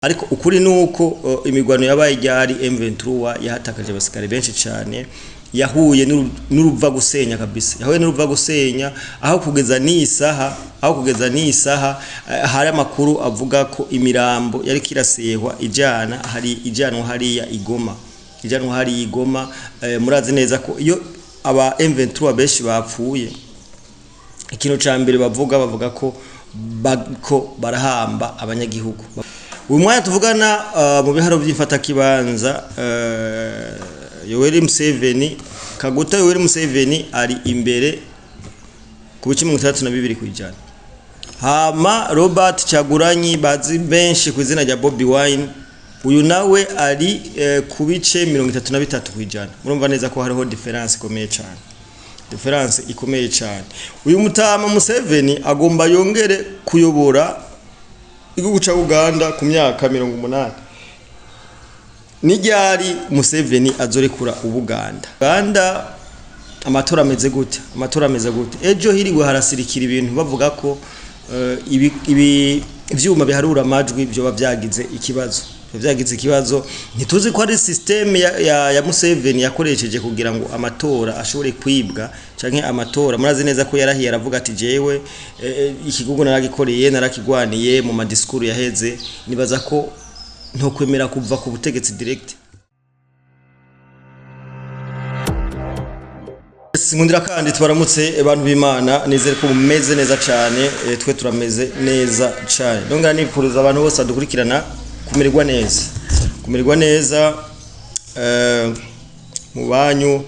Ariko ukuri nuko imigwano yabaye ryari M23 yahatakaje abasikare benshi cyane, yahuye n'uruva gusenya kabisa, yahuye n'uruva gusenya aho kugeza n'isaha, aho kugeza n'isaha hari amakuru avuga ko imirambo yari kirasehwa ijana hari ijanwa hariya igoma, ijanwa hariya igoma. Murazi neza ko iyo aba M23 benshi bapfuye, ikintu ca mbere bavuga ko bako barahamba abanyagihugu. Uyu mwanya tuvugana mu biharo by'imfatakibanza Yoweri Museveni, Kaguta Yoweri Museveni ari imbere ku bice 62%. Hama Robert Kyagulanyi bazi benshi ku izina rya Bobi Wine, uyu nawe ari ku bice 33%. Murumva neza ko hariho difference ikomeye cyane, difference ikomeye cyane. Uyu mutama Museveni agomba yongere kuyobora igihugu ca Uganda ku myaka 80. Nijyari Museveni azorekura Ubuganda? Uganda amatora ameze gute? Amatora ameze gute? Ejo hiriwe harasirikira ibintu bavuga ko ibi ivyuma biharura amajwi byo byagize ikibazo. Byagize ikibazo, ntituzi ko ari system ya Museveni yakoresheje kugira ngo amatora ashobore kwibwa canke amatora. Murazi neza ko yarahiye aravuga ati jewe ikigugu naragikoreye, narakigwaniye mu madiskuru yaheze, nibaza ko ntokwemera kuva ku butegetsi direct. Sinkundira kandi twaramutse abantu b'Imana, nizere ko mumeze neza cyane, twe turameze neza cyane. Ndongera nipfuza abantu bose badukurikirana kumererwa neza, kumererwa neza mu banyu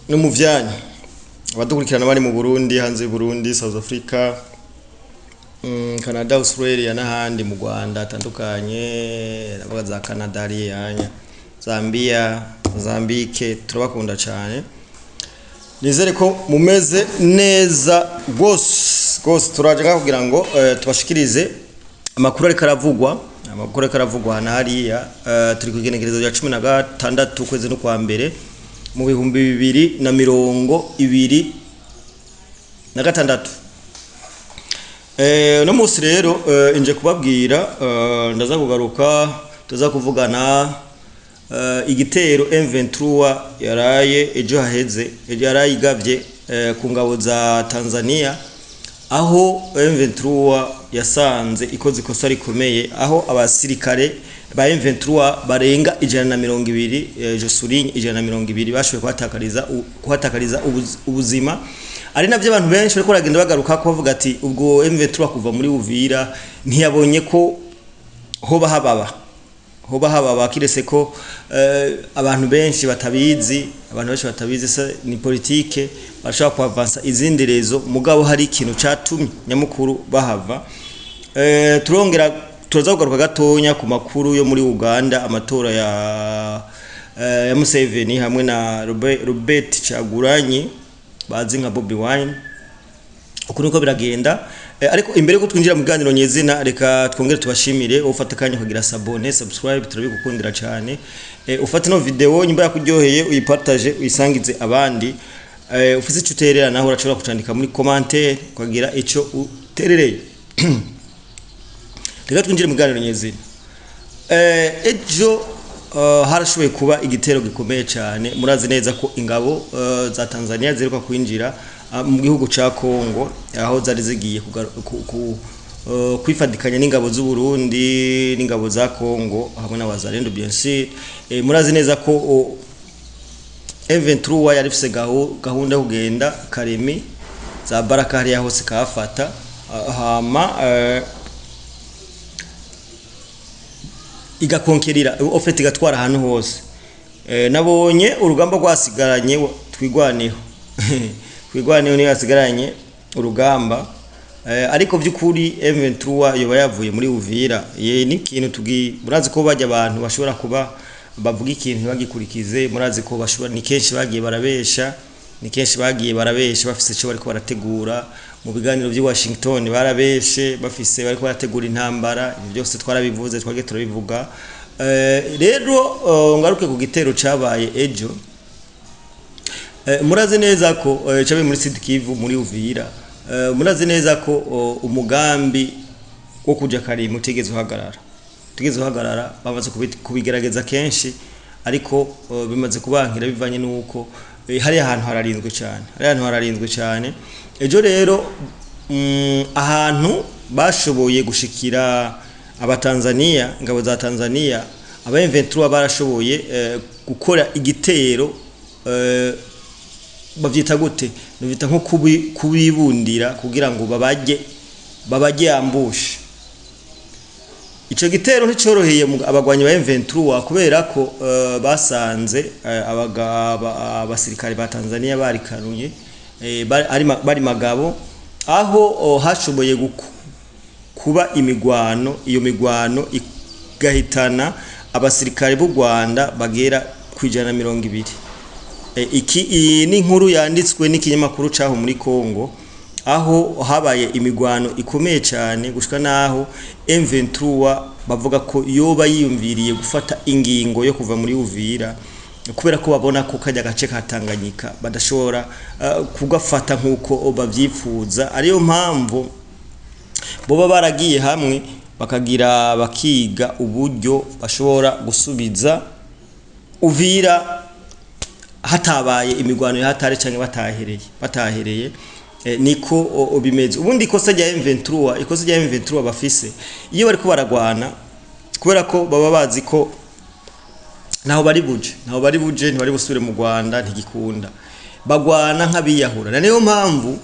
no mu vyanyu. Abadukurikirana bari mu Burundi, hanze y'u Burundi, South Africa, Canada, Australia n'ahandi, mu Rwanda atandukanye, ndavuga za Canada hariya, Zambia, Mozambique, turabakunda cyane. Nizere ko mumeze neza rwose rwose. Turaje ngaho kugira ngo tubashikirize amakuru ariko aravugwa, amakuru ariko aravugwa na hariya. Turi ku igenekerezo rya 16 ukwezi no kwa mbere mu 2026. No munsi rero inje kubabwira, ndaza kugaruka, tuza kuvugana igitero M23 yaraye ejo haheze, ejo yaraye igavye ku ngabo za Tanzania, aho M23 yasanze ikoze ikosa rikomeye, aho abasirikare ba M23 barenga 120, je souligne 120, bashoboye kuhatakariza ubuzima. Ari navyo abantu benshi bariko baragenda bagaruka ko bavuga ati ubwo M23 kuva muri Uvira ntiyabonye ko hoba hababa, hoba hababa, kirese ko abantu benshi batabizi, abantu benshi batabizi se ni politike, bashaka kuavansa izindi rezo, mugabo hari ikintu catumye nyamukuru bahava. Turongera turaza kugaruka gatonya ku makuru yo muri Uganda, amatora ya Museveni hamwe na Robert Kyagulanyi bazi nka Bobi Wine, uko niko biragenda. Ariko imbere ko twinjira mu biganiro nyezina, reka twongere tubashimire ufata kanya kugira s'abonner, subscribe, turabigukundira cyane. Ufate no video nyimba yakuryoheye uyipartage, uyisangize abandi. Ufise ico uterera naho urashobora kucandika muri commentaire kugira ico uterereye. Reka twinjire mu biganiro nyezina. Ejo harashoboye kuba igitero gikomeye cyane. Murazi neza ko ingabo za Tanzania ziheruka kwinjira mu gihugu ca Kongo, aho zari zigiye kwifadikanya n'ingabo z'u Burundi n'ingabo za Kongo hamwe n'abazalendo bien sûr. Murazi neza ko M23 yari ifise gahunda yo kugenda Karemi za Baraka hariya hose kafata, hama igakonkerira ofete igatwara ahantu hose. Nabonye urugamba rwasigaranye twigwaneho twigwaneho niyo yasigaranye urugamba. Ariko by'ukuri M23 yoba yavuye muri Uvira, ye ni ikintu murazi ko bajya abantu bashobora kuba bavuga ikintu bagikurikize, murazi ko bashobora, ni kenshi bagiye barabesha, ni kenshi bagiye barabesha bafise ico bariko barategura. Mu biganiro by'i Washington barabeshe bafise bariko barategura intambara, ibyo byose twarabivuze, twagiye turabivuga. Rero ngaruke ku gitero cabaye ejo. Murazi neza ko cabaye muri Sud Kivu muri Uvira. Murazi neza ko umugambi wo kuja Karimi utigeze uhagarara. Tugeze guhagarara, bamaze kubigerageza kenshi, ariko bimaze kubankira bivanye nuko hari ahantu hararinzwe cyane, hari ahantu hararinzwe cyane. Ejo rero ahantu bashoboye gushikira abatanzania, ingabo za Tanzania, aba M23 barashoboye gukora igitero, bavyita gute, bavyita nko kubibundira kugira ngo babajye ambushe. Ico gitero nticoroheye abagwanyi ba M23 kubera ko basanze abasirikare ba Tanzania barikanuye, bari magabo, aho hashoboye kuba imigwano. Iyo migwano igahitana abasirikare b'u Rwanda bagera ku 120. Iki iyi ni inkuru yanditswe n'ikinyamakuru caho muri Congo, aho habaye imigwano ikomeye cyane gushika naho M23 bavuga ko yoba yiyumviriye gufata ingingo yo kuva muri Uvira, kubera ko babona ko kajya gace ka Tanganyika badashobora kugafata nkuko bavyifuza. Ariyo mpamvu boba baragiye hamwe bakagira bakiga uburyo bashobora gusubiza Uvira hatabaye imigwano ya hatari canke batahereye. Niko bimeze. Ubundi ikosa rya M23, ikosa rya M23 bafise iyo bariko baragwana, kubera ko baba bazi ko naho bari buje ntibari busubire mu Rwanda, ntigikunda, bagwana nk'abiyahura. Na niyo mpamvu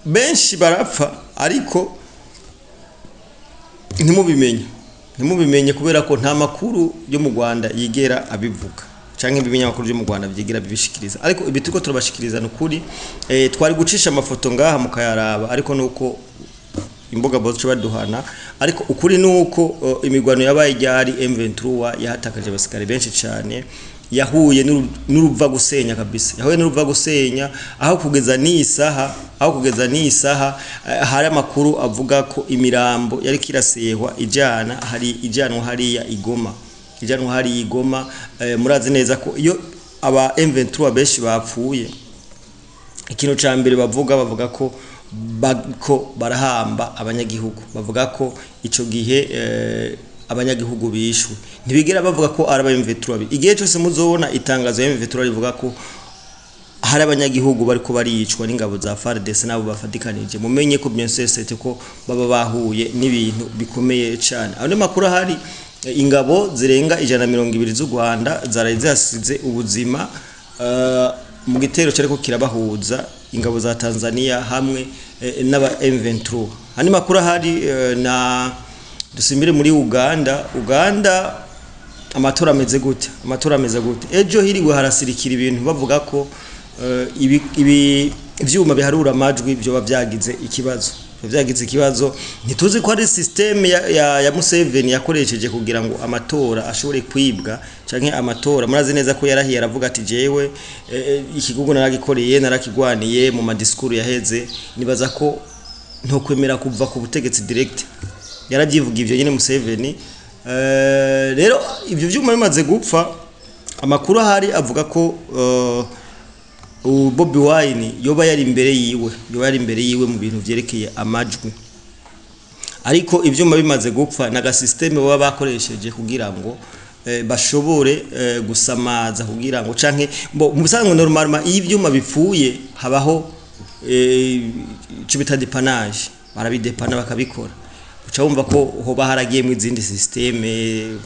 benshi barapfa ariko ntimubimenye kubera ko nta makuru yo mu Rwanda yigera abivuga canke ibinyamakuru byo mu Rwanda byigira bibishikiriza. Ariko ibi turiko turabashikiriza nukuri, twari gucisha amafoto ngaha mukayaraba, ariko nuko imboga bozo baduhana. Ariko ukuri nuko imigwano yabaye ryari M23 yahatakaje abasikare benshi cyane, yahuye n'uruva gusenya kabisa, yahuye n'uruva gusenya, aho kugeza n'isaha hari amakuru avuga ko imirambo yari kirasehwa ijana hari ijanwa hariya igoma, ijanwa hari igoma. Murazi neza ko iyo aba M23 benshi bapfuye, ikintu ca mbere bavuga ko bako barahamba abanyagihugu, bavuga ko ico gihe abanyagihugu bishwe. Ntibigera bavuga ko ari aba M23. Igihe cyose muzobona itangazo ya M23 rivuga ko hari abanyagihugu bariko baricwa n'ingabo za FARDC nabo bafatikanije, mumenye ko bien sûr c'est ko baba bahuye n'ibintu bikomeye cyane. Aho makuru hari ingabo zirenga 120 z'u Rwanda zaraye zasize ubuzima mu gitero cyariko kirabahuza ingabo za Tanzania hamwe n'aba M23. Hani makuru hari na dusimbire muri Uganda. Uganda amatora ameze gute? Amatora ameze gute? Ejo hiriwe harasirikira ibintu bavuga ko ibi ivyuma biharura amajwi byo byagize ikibazo. Byagize ikibazo, ntituzi ko ari system ya Museveni yakoresheje kugira ngo amatora ashobore kwibwa canke amatora. Murazi neza ko yarahiye aravuga ati jewe ikigugu naragikoreye, narakigwaniye mu madiskuru yaheze, nibaza ko ntokwemera kuva ku butegetsi direct. Yaravyivuga ivyo nyene Museveni. Rero ivyo vyuma bimaze gupfa, amakuru ahari avuga ko Bobi Wine yoba yari imbere yiwe, yoba yari imbere yiwe mu bintu vyerekeye amajwi. Ariko ivyuma bimaze gupfa naga system baba bakoresheje kugira ngo bashobore gusamaza, kugira ngo canke mu bisanzwe normalement iyo ivyuma bipfuye habaho ico bita dépannage, barabidepana bakabikora. Uca wumva ko hoba haragiye mu izindi systeme,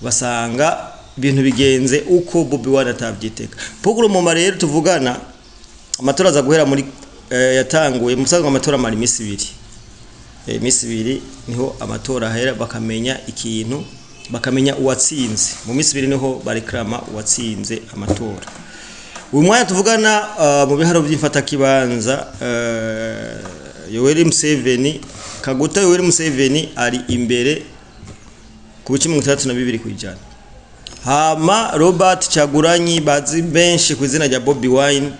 basanga ibintu bigenze uko Bobi Wine atavyiteka. Pogro mu rero tuvugana amatora aza guhera muri yatanguye musanzwe amatora mari imisi ibiri. Imisi ibiri niho amatora ahera, bakamenya ikintu, bakamenya uwatsinze. Mu misi ibiri niho bareklama uwatsinze amatora. Uyu mwanya tuvugana mu biharo by'imfata kibanza Yoweri Museveni, Kaguta Yoweri Museveni ari imbere ku bice 62%. Hama Robert Chaguranyi bazi benshi ku izina rya Bobi Wine,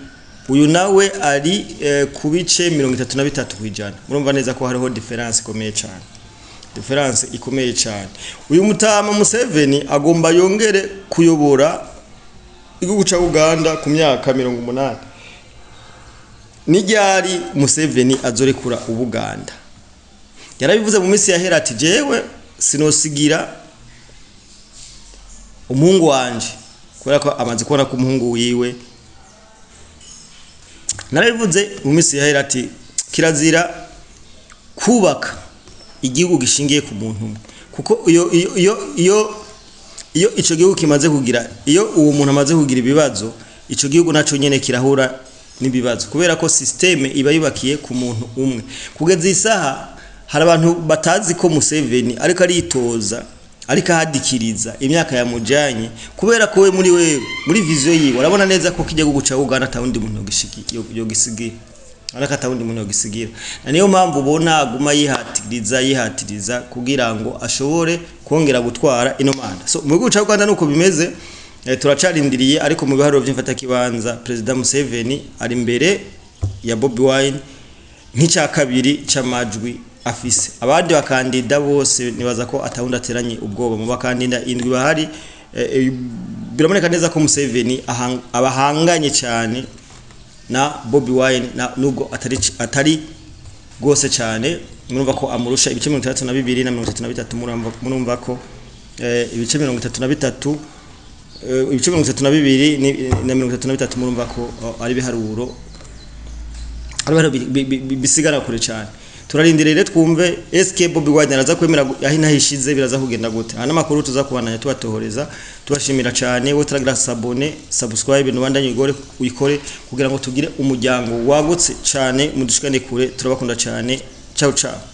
uyu nawe ari ku bice 33%. Murumva neza ko hariho difference ikomeye cyane, difference ikomeye cyane. Uyu mutama Museveni agomba yongere kuyobora igihugu ca Uganda ku myaka 80. Nijyari Museveni azorekura Ubuganda? Yarabivuze mu minsi yahera ati jewe sinosigira umuhungu wanje, kubera ko amaze kubona ko umuhungu wiwe. Narabivuze mu minsi yahera ati kirazira kubaka igihugu gishingiye ku muntu umwe, kuko iyo ico gihugu kimaze kugira, iyo uwo muntu amaze kugira ibibazo, ico gihugu naco nyene kirahura n'ibibazo, kubera ko système iba yubakiye ku muntu umwe. Kugeza isaha hari abantu batazi ko Museveni ariko aritoza, ariko ahadikiriza imyaka yamujanye, kubera ko we muri vision yiwe arabona neza ko kijya guca Uganda atawundi muntu yogisigira, ariko atawundi muntu yogisigira. Na niyo mpamvu ubona aguma yihatiriza yihatiriza kugira ngo ashobore kongera gutwara ino manda. So mu gihugu ca Uganda nuko bimeze, turacarindiriye, ariko mu biharuro vy'imfatakibanza Perezida Museveni ari imbere ya Bobi Wine nk'icya kabiri c'amajwi afise. Abandi bakandida bose nibaza ko atawundi ateranye ubwoba. Mu bakandida indwi bahari, biraboneka neza ko Museveni abahanganye cyane na Bobi Wine, na nubwo atari gose cyane. Murumva ko amurusha ibice 62 na 33. Murumva ko ibice 33, ibice 32 na 33, murumva ko ari ibiharuro bisigara kure cyane. Turarindiriye rero twumve SK Bobi Wine araza kwemera aho inahishize, biraza kugenda gute. Hana makuru tuza kubandanya tubatohoreza. Tubashimira cyane. Wowe turagira s'abonner, subscribe, nubandanye igore uyikore kugira ngo tugire umuryango wagutse cyane, mudushikane kure. Turabakunda cyane. Ciao ciao.